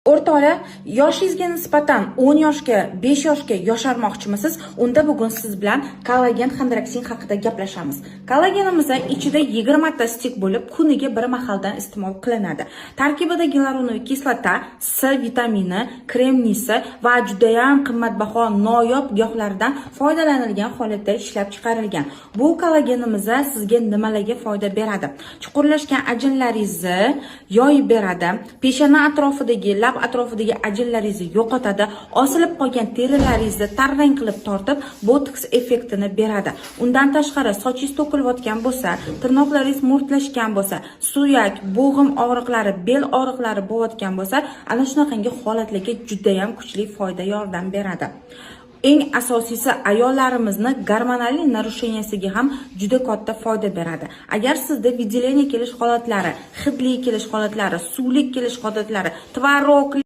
O'rtoqlar, yoshingizga nisbatan 10 yoshga, 5 yoshga yosharmoqchimisiz? Unda bugun siz bilan kollagen xondroksin haqida gaplashamiz. Kollagenimiz ichida 20 ta стик bo'lib, kuniga bir mahaldan iste'mol qilinadi. Tarkibida гиалуроновая kislota, C vitamini, kremnisi va judayam qimmatbaho noyob giyohlardan foydalanilgan holatda ishlab chiqarilgan. Bu kollagenimiz sizga nimalarga foyda beradi? Chuqurlashgan ajinlaringizni yoyib beradi, peshona atrofidagi, lab atrofidagi ajinlaringizni yo'qotadi, osilib qolgan terilaringizni tarang qilib tortib, botoks effektini beradi. Undan tashqari, sochingiz to'kilayotgan bo'lsa, tirnoqlaringiz mo'rtlashgan bo'lsa, suyak, bo'g'im og'riqlari, bel og'riqlari bo'layotgan bo'lsa, ana shunaqangi holatlarga judayam kuchli foyda, yordam beradi. Eng asosiysi, ayollarimizni gormonal нарушения siga ham juda katta foyda beradi. Agar sizda выделение kelish holatlari, hidli kelish holatlari, suvlik kelish holatlari, tvorog